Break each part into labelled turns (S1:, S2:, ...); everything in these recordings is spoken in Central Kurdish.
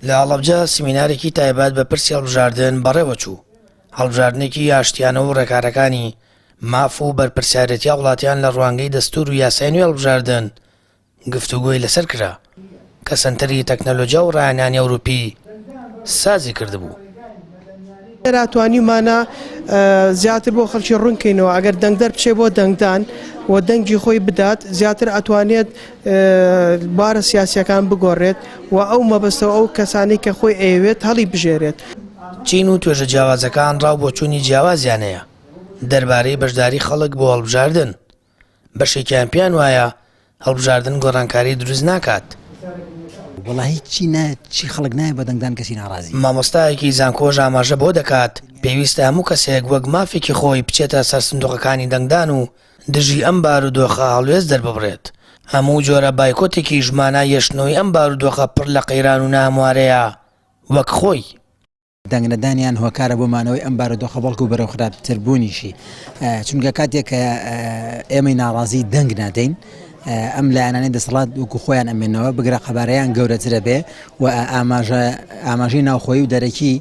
S1: لە هەڵەبجە سیمینارێکی تایبەت بە پرسی هەڵبژاردن بەڕێوەچوو، هەڵبژاردنێکی ئاشتیانە و ڕێکارەکانی، ماف و بەرپرسیارێتی هاوڵاتیان لە ڕوانگەی دەستوور و یاسای نوێی هەڵبژاردن گفتوگۆی لەسەر کرا کە سەنتەری تەکنەلۆجیا و ڕاهێنانی ئەوروپی سازی کردبوو.
S2: لێرە توانیومانە زیاتر بۆ خەڵکی ڕوونکەینەوە ئەگەر دەنگدەر بچێ بۆ دەنگدان و دەنگی خۆی بدات زیاتر ئەتوانێت بارە سیاسیەکان بگۆڕێت و ئەو مەبەستەوە ئەو کەسانی کە خۆی ئەیەوێت هەڵی بژێرێت.
S1: چین و توێژە جیاوازەکان ڕاو بۆچوونی جیاوازیان هەیە دەربارەی بەشداری خەڵک بۆ هەڵبژاردن، بەشێکیان پێیان وایە هەڵبژاردن گۆڕانکاری دروست ناکات.
S3: وەڵا هیچی نایەت چی خەڵک نایە بە دەنگدان کەسی ناڕازی.
S1: مامۆستایەکی زانکۆش ئاماژە بەوە دەکات، پێویستە هەموو کەسێک وەک مافێکی خۆی بچێتە سەر سندوقەکانی دەنگدان و دژی ئەم بارودۆخە هەڵوێست دەرببڕێت، هەموو جۆرە بایکۆتێکیش مانای هێشتنەوەی ئەم بارودۆخە پڕ لە قەیران و ناهەموارەیە وەک خۆی.
S3: دەنگ نەدانیان هۆکارە بۆ مانەوەی ئەم بارودۆخە بەڵکو بەرەو خراپتر بوونیشی چونکە کاتێک کە ئێمەی ناڕازی دەنگ نادەین ئەم لایەنانەی دەسەڵات وەکو خۆیان ئەمێنەوە بگرە قەبارەیان گەورەترە بێ و ئاماژە ئاماژەی ناوخۆیی و دەرەکی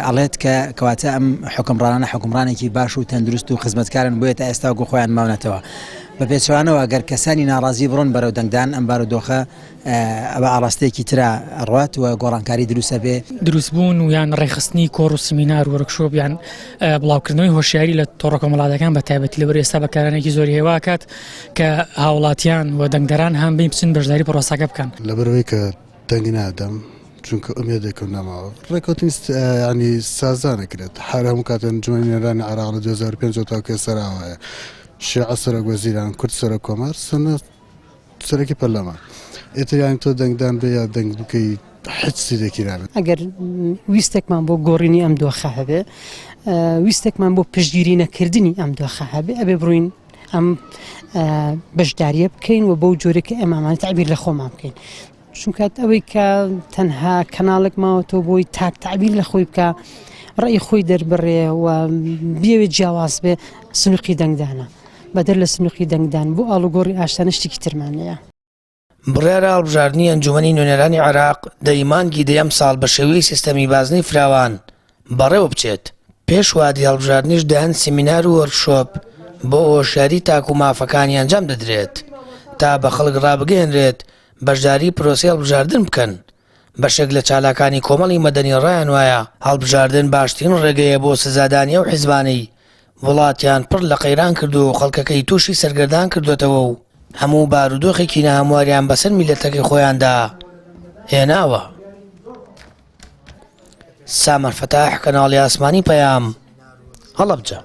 S3: ئەڵێت کە کەواتە ئەم حکمڕانانە حکمڕانێکی باش و تەندروست و خزمەتکارن بۆیە تا ئێستا وەکو خۆیان ماونەتەوە بە پێچوانەوە گەر کەسانی ناڕازی بڕۆن بەرەو دەنگدان ئەم بارودۆخە بە ئاڕاستەیەکی ترا ئەڕوات و گۆڕانکاری دروست ئەبێ.
S4: دروستبوون و یان ڕێکخستنی کۆڕ و سمینار و وۆرکشۆپ یان بڵاوکردنەوەی هۆشیاری لە تۆڕە کۆمەڵاتەکان بە تایبەتی لەبەر ئێستا بەکارانێکی زۆری هەیە واکات کە هاوڵاتیان و دەنگدەران هان بین بچن بەشداری پرۆسەکە بکەن.
S5: لەبەرئەوەی کە دەنگ نادەم چونکە ئومێدێکم نەماوە ڕێکەوتنی ینی سازان ئەکرێت هەر هەموو کاتێ ئەنجومەنی نوێنەرانی عێراق لە 2005 تاکو ئێستا ئاوایە شیعە سەرۆک وەزیران کورد سەرۆک کۆمار سوننە سەرۆکی پەرلەمان ئیتر یانی تۆ دەنگدان بێ یا دەنگ بکەی هیچ سودێکی نابێت.
S6: ئەگەر ویستێکمان بۆ گۆڕینی ئەم دۆخە هەبێ، ویستێکمان بۆ پشتگیری نەکردنی ئەم دۆخە هەبێ، ئەبێ بڕۆین ئەم بەشداریە بکەین و بەو جۆرێک کە ئێمەمان تعبیر لە خۆمان بکەین. چونکە ئەوەی کە تەنها کەناڵێک ماوەتەوە بۆی تاک تعبیر لە خۆی بکە ڕێی خۆی دەربڕێ و بیەوێت جیاواز بێ سنووقی دەنگدانە. بەدەر لە سندوقی دەنگدان بۆ ئاڵوگۆڕی ئاشتانە شتێکی ترمان نییە.
S1: بڕیارە هەڵبژاردنی ئەنجومەنی نوێنەرانی عێراق دە ی مانگی دەی ئەمساڵ بە شێوەی سیستەمی بازنەی فراوان بەڕێوە بچێت، پێش وادەی هەڵبژاردنیش دەیان سیمینار و وۆرکشۆپ بۆ هۆشیاری تاک و مافەکانی ئەنجام دەدرێت تا بە خەڵک ڕابگەیەنرێت بەشداری پرۆسەی هەڵبژاردن بکەن. بەشێک لە چالاکانی کۆمەڵی مەدەنی ڕایان وایە هەڵبژاردن باشترین ڕێگەیە بۆ سزادانی ئەو حیزبانەی وڵاتیان پڕ لە قەیران کردووە و خەڵکەکەی تووشی سەرگەردان کردۆتەوە و هەموو بارودۆخێکی ناهەمواریان بەسەر میللەتەکەی خۆیاندا هێناوە. سامەر فەتاح، کەناڵی ئاسمانی پەیام، هەڵەبجە.